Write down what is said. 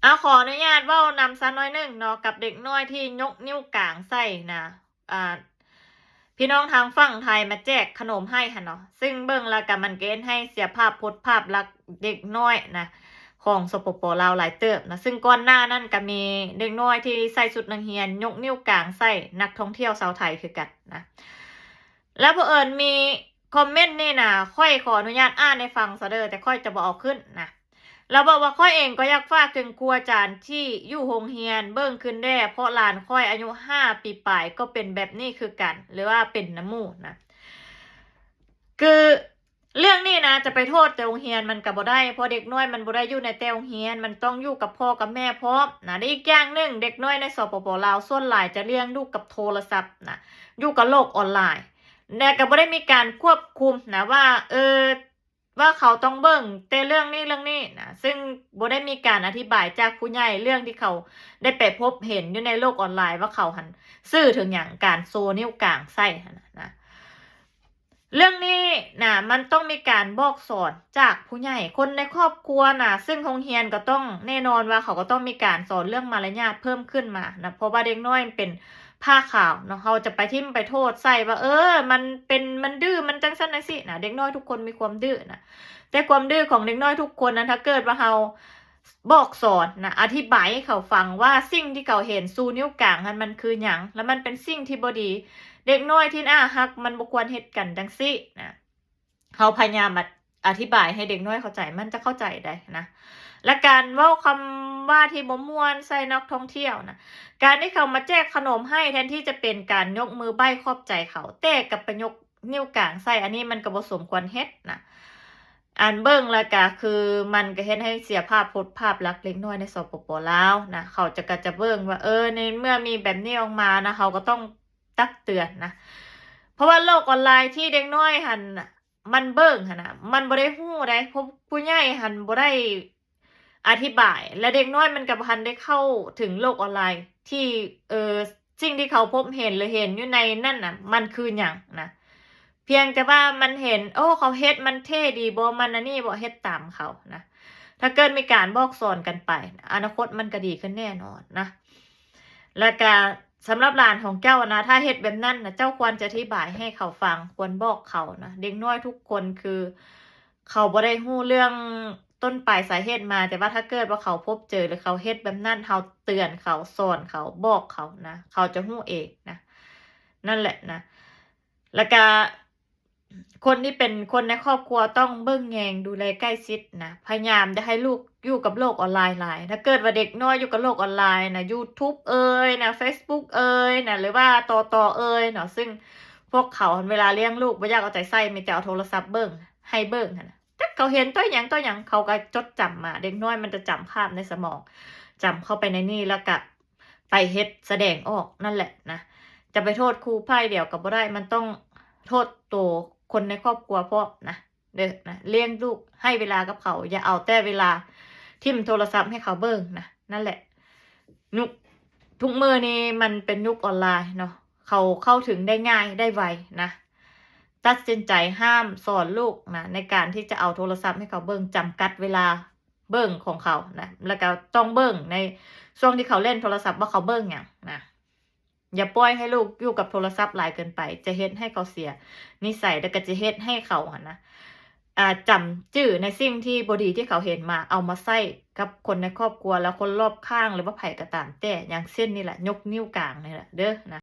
ເອົາ ຂໍອະນຸຍາດເວົ້ານຳຊະໜ້ອຍໜຶ່ງເນາະ ກັບເດັກນ້ອຍທີ່ຍົກນິ້ວກາງໃສ່ນະ ອ່າ ພີ່ນ້ອງທາງຝັ່ງໄທມາແຈກຂະໜົມໃຫ້ຫັ້ນເນາະ ຊຶ່ງເບິ່ງແລ້ວກະມັນກະເຮັດໃຫ້ເສຍພາບພົດພາບລັກເດັກນ້ອຍນະ ຂອງ ສປປ ລາວ ຫຼາຍເຕີບນະ ຊຶ່ງກ່ອນໜ້ານັ້ນກະມີເດັກນ້ອຍທີ່ໃສ່ຊຸດນັກຮຽນຍົກນິ້ວກາງໃສ່ນັກທ່ອງທ່ຽວຊາວໄທຄືກັນນະ ແລ້ວເຜີອິນມີຄອມເມັນນີ້ນະ ຂ້ອຍຂໍອະນຸຍາດອ່ານໃຫ້ຟັງຊະເດີ ແຕ່ຂ້ອຍຈະບໍ່ເອົາຂຶ້ນນະ ລາວບອກວ່າ ຂ້ອຍເອງກໍຢາກຝາກເຖິງຄູອາຈານທີ່ຢູ່ໂຮງຮຽນເບິ່ງຄືນແດ່ ເພາະຫຼານຂ້ອຍອາຍຸຫ້າປີປາຍກໍເປັນແບບນີ້ຄືກັນ ຫຼືວ່າເປັນນຳໝູ່ນະ ຄືເລື່ອງນີ້ນະ ຈະໄປໂທດແຕ່ໂຮງຮຽນມັນກໍບໍ່ໄດ້ ເພາະເດັກນ້ອຍມັນບໍ່ໄດ້ຢູ່ໃນແຕ່ໂຮງຮຽນ ມັນຕ້ອງຢູ່ກັບພໍ່ກັບແມ່ພ້ອມນະ ແລະ ອີກຢ່າງໜຶ່ງ ເດັກນ້ອຍໃນ ສປປ ລາວ ສ່ວນຫຼາຍຈະລ້ຽງລູກກັບໂທລະສັບນະ ຢູ່ກັບໂລກອອນລາຍ ແລະ ກໍບໍ່ໄດ້ມີການຄວບຄຸມນະວ່າ ເອີ ວ່າເຂົາຕ້ອງເບິ່ງແຕ່ເລື່ອງນີ້ເລື່ອງນີ້ນະ ຊຶ່ງບໍ່ໄດ້ມີການອະທິບາຍຈາກຜູ້ໃຫຍ່ເລື່ອງທີ່ເຂົາໄດ້ໄປພົບເຫັນຢູ່ໃນໂລກອອນລາຍ ວ່າເຂົາຫັ້ນສື່ເຖິງຫຍັງ ການໂຊນິ້ວກາງໃສ່ຫັ້ນນະ ເລື່ອງນີ້ນະ ມັນຕ້ອງມີການບອກສອນຈາກຜູ້ໃຫຍ່ ຄົນໃນຄອບຄົວນະ ຊຶ່ງໂຮງຮຽນກໍຕ້ອງ ແນ່ນອນວ່າເຂົາກໍຕ້ອງມີການສອນເລື່ອງມາລະຍາດເພີ່ມຂຶ້ນມານະ ເພາະວ່າເດັກນ້ອຍເປັນ ຜ້າຂາວເນາະ ເຮົາຈະໄປຖິ້ມໄປໂທດໃສ່ວ່າ ເອີ ມັນເປັນ ມັນດື້ ມັນຈັ່ງຊັ້ນຈັ່ງຊີ້ນະ ເດັກນ້ອຍທຸກຄົນມີຄວາມດື້ນະ ແຕ່ຄວາມດື້ຂອງເດັກນ້ອຍທຸກຄົນນັ້ນ ຖ້າເກີດວ່າເຮົາບອກສອນນະ ອະທິບາຍໃຫ້ເຂົາຟັງວ່າສິ່ງທີ່ເຂົາເຫັນຊູນິ້ວກາງຫັ້ນມັນຄືຫຍັງ ແລະ ມັນເປັນສິ່ງທີ່ບໍ່ດີ ເດັກນ້ອຍທີ່ໜ້າຮັກ ມັນບໍ່ຄວນເຮັດກັນຈັ່ງຊີ້ນະ. ເຮົາພະຍາຍາມອະ ອະທິບາຍໃຫ້ເດັກນ້ອຍເຂົ້າໃຈ ມັນຈະເຂົ້າໃຈໄດ້ນະ ແລະ ການເວົ້າຄຳວ່າທີ່ບໍ່ມ່ວນໃສ່ນັກທ່ອງທ່ຽວນະ ການທີ່ເຂົາມາແຈກຂະໜົມໃຫ້ ແທນທີ່ຈະເປັນການຍົກມືໄບ້ຂອບໃຈເຂົາ ແຕ່ກັບໄປຍົກນິ້ວກາງໃສ່ ອັນນີ້ມັນກໍບໍ່ສົມຄວນເຮັດນະ ອັນເບິ່ງແລ້ວກະຄືມັນກະເຮັດໃຫ້ເສຍພາບພົດພາບລັກເດັກນ້ອຍໃນ ສປປ ລາວນະ ເຂົາຈະ ກະຈະເບິ່ງວ່າ ເອີ ໃນເມື່ອມີແບບນີ້ອອກມານະ ເຮົາກໍຕ້ອງ ຕັກເຕືອນນະ ເພາະວ່າໂລກອອນລາຍທີ່ເດັກນ້ອຍຫັ້ນ ມັນເບິ່ງຫັ້ນນະ ມັນບໍ່ໄດ້ຮູ້ໃດ ເພາະຜູ້ໃຫຍ່ຫັ້ນບໍ່ໄດ້ອະທິບາຍ ແລະ ເດັກນ້ອຍມັນກໍບໍ່ທັນໄດ້ເຂົ້າເຖິງໂລກອອນລາຍທີ່ ເອີ ສິ່ງທີ່ເຂົາພົບເຫັນ ຫຼື ເຫັນຢູ່ໃນນັ້ນນະ ມັນຄືຫຍັງນະ ພຽງແຕ່ວ່າມັນເຫັນ ໂອ້ ເຂົາເຮັດ ມັນເທ່ດີບໍ່ ມັນອັນນີ້ບໍ່ ເຮັດຕາມເຂົານະ ຖ້າເກີດມີການບອກສອນກັນໄປ ອະນາຄົດມັນກໍດີຂຶ້ນແນ່ນອນນະ ແລ້ວກະສຳລັບຫຼານຂອງເຈົ້ານະ ຖ້າເຮັດແບບນັ້ນນະ ເຈົ້າຄວນຈະອະທິບາຍໃຫ້ເຂົາຟັງ ຄວນບອກເຂົານະ ເດັກນ້ອຍທຸກຄົນຄືເຂົາບໍ່ໄດ້ຮູ້ເລື່ອງຕົ້ນປາຍສາເຫດມາ ແຕ່ວ່າຖ້າເກີດວ່າເຂົາພົບເຈີ ຫຼື ເຂົາເຮັດແບບນັ້ນ ເຮົາເຕືອນເຂົາ ສອນເຂົາ ບອກເຂົານະ ເຂົາຈະຮູ້ເອງນະ ນັ້ນແຫຼະນະ ແລ້ວກະ ຄົນທີ່ເປັນຄົນໃນຄອບຄົວຕ້ອງເບິ່ງແຍງດູແລໃກ້ຊິດນະ ພະຍາຍາມຢ່າໃຫ້ລູກຢູ່ກັບໂລກອອນລາຍຫຼາຍ ຖ້າເກີດວ່າເດັກນ້ອຍຢູ່ກັບໂລກອອນລາຍນະ ຢູທູບເອີຍນະ ເຟສບຸກເອີຍນະ ຫຼືວ່າຕໍ່ໆເອີຍເນາະ ຊຶ່ງພວກເຂົາເວລາລ້ຽງລູກບໍ່ຢາກເອົາໃຈໃສ່ ມີແຕ່ເອົາໂທລະສັບເບິ່ງ ໃຫ້ເບິ່ງຫັ້ນນະ ຈັກເຂົາເຫັນຕໍ່ຫຍັງຕໍ່ຫຍັງ ເຂົາກໍຈົດຈຳມາ ເດັກນ້ອຍມັນຈະຈຳພາບໃນສະໝອງ ຈຳເຂົ້າໄປໃນນີ້ ແລ້ວກໍ ໄປເຮັດສະແດງອອກນັ້ນແຫຼະນະ ຈະໄປໂທດຄູຝ່າຍດຽວກໍບໍ່ໄດ້ ມັນຕ້ອງໂທດໂຕຄົນໃນຄອບຄົວພ້ອມນະ ເດີນະ ລ້ຽງລູກ ໃຫ້ເວລາກັບເຂົາ ຢ່າເອົາແຕ່ເວລາຖິ້ມໂທລະສັບໃຫ້ເຂົາເບິ່ງນະ ນັ້ນແຫຼະ ຍຸກ ທຸກມື້ນີ້ມັນເປັນຍຸກອອນລາຍເນາະ ເຂົາເຂົ້າເຖິງໄດ້ງ່າຍໄດ້ໄວນະ ຕັດສິນໃຈຫ້າມສອນລູກນະ ໃນການທີ່ຈະເອົາໂທລະສັບໃຫ້ເຂົາເບິ່ງ ຈຳກັດເວລາ ເບິ່ງຂອງເຂົານະ ແລ້ວກໍຕ້ອງເບິ່ງໃນຊ່ວງທີ່ເຂົາເລ່ນໂທລະສັບວ່າເຂົາເບິ່ງຫຍັງນະ ຢ່າປ່ອຍໃຫ້ລູກຢູ່ກັບໂທລະສັບຫຼາຍເກີນໄປ ຈະເຮັດໃຫ້ເຂົາເສຍນິໄສ ແລ້ວກໍຈະເຮັດໃຫ້ເຂົາຫັ້ນນະ ອ່າ ຈຳຈື່ໃນສິ່ງທີ່ບໍ່ດີທີ່ເຂົາເຫັນມາ ເອົາມາໃຊ້ກັບຄົນໃນຄອບຄົວ ແລະ ຄົນລອບຂ້າງ ຫຼືວ່າໃຜກໍຕາມແຕ່ ຢ່າງເຊັ່ນນີ້ແຫຼະ ຍົກນິ້ວກາງນີ້ແຫຼະເດີນະ